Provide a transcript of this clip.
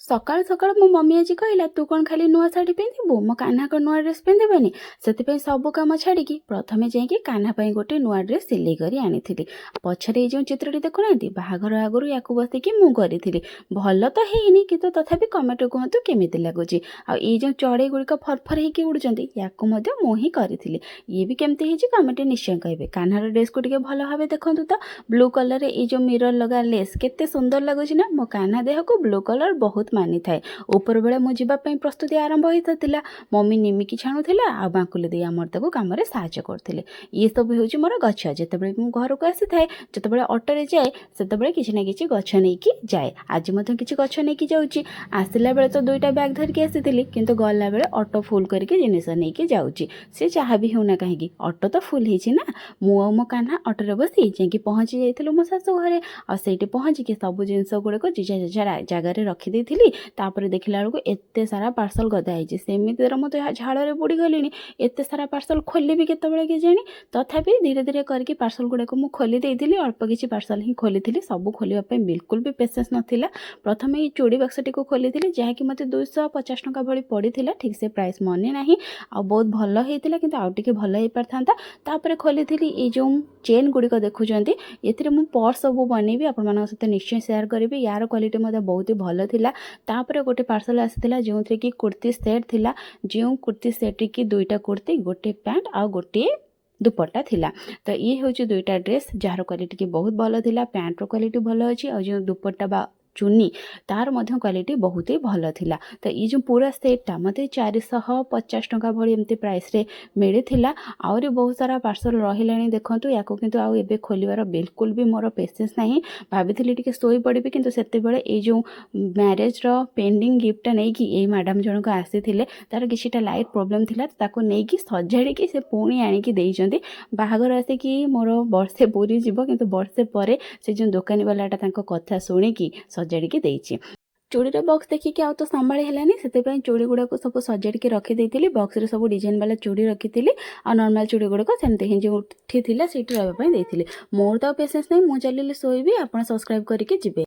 ସକାଳୁ ସକାଳୁ ମୋ ମମି ଆଜି କହିଲା, "ତୁ କ'ଣ ଖାଲି ନୂଆ ଶାଢ଼ୀ ପିନ୍ଧିବୁ? ମୋ କାହ୍ନା କ'ଣ ନୂଆ ଡ୍ରେସ୍ ପିନ୍ଧିବନି?" ସେଥିପାଇଁ ସବୁ କାମ ଛାଡ଼ିକି ପ୍ରଥମେ ଯାଇକି କାହ୍ନା ପାଇଁ ଗୋଟେ ନୂଆ ଡ୍ରେସ୍ ସିଲେଇ କରି ଆଣିଥିଲି। ପଛରେ ଏଇ ଯେଉଁ ଚିତ୍ରଟି ଦେଖୁନାହାନ୍ତି, ବାହାଘର ଆଗରୁ ୟାକୁ ବସିକି ମୁଁ କରିଥିଲି। ଭଲ ତ ହେଇନି, କିନ୍ତୁ ତଥାପି କମେଣ୍ଟ କୁହନ୍ତୁ କେମିତି ଲାଗୁଛି। ଆଉ ଏଇ ଯେଉଁ ଚଢ଼େଇ ଗୁଡ଼ିକ ଫରଫର ହେଇକି ଉଡ଼ୁଛନ୍ତି, ୟାକୁ ମଧ୍ୟ ମୁଁ ହିଁ କରିଥିଲି। ଇଏ ବି କେମିତି ହେଇଛି, କମେଣ୍ଟ ନିଶ୍ଚୟ କହିବେ। କାହ୍ନାର ଡ୍ରେସ୍କୁ ଟିକେ ଭଲ ଭାବେ ଦେଖନ୍ତୁ ତ। ବ୍ଲୁ କଲର୍ରେ ଏଇ ଯେଉଁ ମିରର ଲଗା ଲେସ୍ କେତେ ସୁନ୍ଦର ଲାଗୁଛି ନା? ମୋ କାହ୍ନା ଦେହକୁ ବ୍ଲୁ କଲର୍ ବହୁତ ମାନିଥାଏ। ଉପର ବେଳେ ମୁଁ ଯିବା ପାଇଁ ପ୍ରସ୍ତୁତି ଆରମ୍ଭ ହୋଇସାରିଥିଲା। ମମି ନିମିକି ଛାଣୁଥିଲା ଆଉ ବାଙ୍କୁଲି ଦେଇ ଆମର ତାକୁ କାମରେ ସାହାଯ୍ୟ କରୁଥିଲେ। ଇଏ ସବୁ ହେଉଛି ମୋର ଗଛ। ଯେତେବେଳେ ମୁଁ ଘରକୁ ଆସିଥାଏ, ଯେତେବେଳେ ଅଟୋରେ ଯାଏ, ସେତେବେଳେ କିଛି ନା କିଛି ଗଛ ନେଇକି ଯାଏ। ଆଜି ମଧ୍ୟ କିଛି ଗଛ ନେଇକି ଯାଉଛି। ଆସିଲା ବେଳେ ତ ଦୁଇଟା ବ୍ୟାଗ୍ ଧରିକି ଆସିଥିଲି, କିନ୍ତୁ ଗଲାବେଳେ ଅଟୋ ଫୁଲ୍ କରିକି ଜିନିଷ ନେଇକି ଯାଉଛି। ସେ ଯାହା ବି ହେଉନା କାହିଁକି, ଅଟୋ ତ ଫୁଲ୍ ହେଇଛି ନା? ମୁଁ ଆଉ ମୋ କାହ୍ନା ଅଟୋରେ ବସି ଯାଇକି ପହଞ୍ଚି ଯାଇଥିଲୁ ମୋ ଶାଶୁ ଘରେ। ଆଉ ସେଇଠି ପହଞ୍ଚିକି ସବୁ ଜିନିଷ ଗୁଡ଼ିକ ଯେଝା ଯେଝା ଜାଗାରେ ରଖିଦେଇଥିଲି। ତାପରେ ଦେଖିଲା ବେଳକୁ ଏତେ ସାରା ପାର୍ସଲ ଗଦା ହେଇଛି। ସେମିତିରେ ମୁଁ ତ ଝାଳରେ ବୁଡ଼ିଗଲିଣି। ଏତେ ସାରା ପାର୍ସଲ ଖୋଲିବି କେତେବେଳେ କେଜାଣି? ତଥାପି ଧୀରେ ଧୀରେ କରିକି ପାର୍ସଲ ଗୁଡ଼ାକୁ ମୁଁ ଖୋଲି ଦେଇଥିଲି। ଅଳ୍ପ କିଛି ପାର୍ସଲ ହିଁ ଖୋଲିଥିଲି, ସବୁ ଖୋଲିବା ପାଇଁ ବିଲକୁଲ ବି ପେସେନ୍ସ ନଥିଲା। ପ୍ରଥମେ ଏଇ ଚୁଡ଼ି ବାକ୍ସଟିକୁ ଖୋଲିଥିଲି, ଯାହାକି ମୋତେ 250 ଟଙ୍କା ଭଳି ପଡ଼ିଥିଲା। ଠିକ୍ ସେ ପ୍ରାଇସ୍ ମନେ ନାହିଁ। ଆଉ ବହୁତ ଭଲ ହେଇଥିଲା, କିନ୍ତୁ ଆଉ ଟିକେ ଭଲ ହେଇପାରିଥାନ୍ତା। ତାପରେ ଖୋଲିଥିଲି ଏଇ ଯେଉଁ ଚେନ୍ ଗୁଡ଼ିକ ଦେଖୁଛନ୍ତି। ଏଥିରେ ମୁଁ ପର୍ସ ସବୁ ବନେଇବି, ଆପଣମାନଙ୍କ ସହିତ ନିଶ୍ଚୟ ସେୟାର କରିବି। ୟାର କ୍ୱାଲିଟି ମଧ୍ୟ ବହୁତ ହି ଭଲ ଥିଲା। ତାପରେ ଗୋଟେ ପାର୍ସଲ ଆସିଥିଲା, ଯେଉଁଥିରେ କି କୁର୍ତ୍ତୀ ସେଟ୍ ଥିଲା। ଯେଉଁ କୁର୍ତ୍ତୀ ସେଟ୍ରେ କି ଦୁଇଟା କୁର୍ତ୍ତୀ, ଗୋଟେ ପ୍ୟାଣ୍ଟ ଆଉ ଗୋଟିଏ ଦୁପଟ୍ଟା ଥିଲା। ତ ଇଏ ହେଉଛି ଦୁଇଟା ଡ୍ରେସ୍, ଯାହାର କ୍ୱାଲିଟି କି ବହୁତ ଭଲ ଥିଲା। ପ୍ୟାଣ୍ଟର କ୍ୱାଲିଟି ଭଲ ଅଛି ଆଉ ଯେଉଁ ଦୁପଟ୍ଟା ବା ଚୁନି, ତାର ମଧ୍ୟ କ୍ୱାଲିଟି ବହୁତ ହି ଭଲ ଥିଲା। ତ ଏଇ ଯେଉଁ ପୁରା ସେଟ୍ଟା ମୋତେ 450 ଟଙ୍କା ଭଳି ଏମିତି ପ୍ରାଇସ୍ରେ ମିଳିଥିଲା। ଆହୁରି ବହୁତ ସାରା ପାର୍ସଲ ରହିଲାଣି, ଦେଖନ୍ତୁ ୟାକୁ। କିନ୍ତୁ ଆଉ ଏବେ ଖୋଲିବାର ବିଲକୁଲ ବି ମୋର ପେସେନ୍ସ ନାହିଁ। ଭାବିଥିଲି ଟିକେ ଶୋଇପଡ଼ିବି, କିନ୍ତୁ ସେତେବେଳେ ଏଇ ଯେଉଁ ମ୍ୟାରେଜ୍ର ପେଣ୍ଡିଂ ଗିଫ୍ଟଟା ନେଇକି ଏଇ ମ୍ୟାଡ଼ାମ୍ ଜଣକ ଆସିଥିଲେ। ତାର କିଛିଟା ଲାଇଟ୍ ପ୍ରୋବ୍ଲେମ୍ ଥିଲା, ତ ତାକୁ ନେଇକି ସଜାଡ଼ିକି ସେ ପୁଣି ଆଣିକି ଦେଇଛନ୍ତି। ବାହାଘର ଆସିକି ମୋର ବର୍ଷେ ପୁରି ଯିବ, କିନ୍ତୁ ବର୍ଷେ ପରେ ସେ ଯେଉଁ ଦୋକାନୀବାଲାଟା ତାଙ୍କ କଥା ଶୁଣିକି ସଜାଡ଼ିକି ଦେଇଛି। ଚୁଡ଼ିର ବକ୍ସ ଦେଖିକି ଆଉ ତ ସମ୍ଭାଳି ହେଲାନି। ସେଥିପାଇଁ ଚୁଡ଼ି ଗୁଡ଼ାକୁ ସବୁ ସଜାଡ଼ିକି ରଖିଦେଇଥିଲି। ବକ୍ସରେ ସବୁ ଡିଜାଇନ୍ ବାଲା ଚୁଡ଼ି ରଖିଥିଲି ଆଉ ନର୍ମାଲ୍ ଚୁଡ଼ି ଗୁଡ଼ିକ ସେମିତି ହିଁ ଯେଉଁଠି ଥିଲା ସେଇଠି ରହିବା ପାଇଁ ଦେଇଥିଲି। ମୋର ତ ଆଉ ପେସେନ୍ସ ନାହିଁ, ମୁଁ ଚାଲିଲି ଶୋଇବି। ଆପଣ ସବସ୍କ୍ରାଇବ୍ କରିକି ଯିବେ।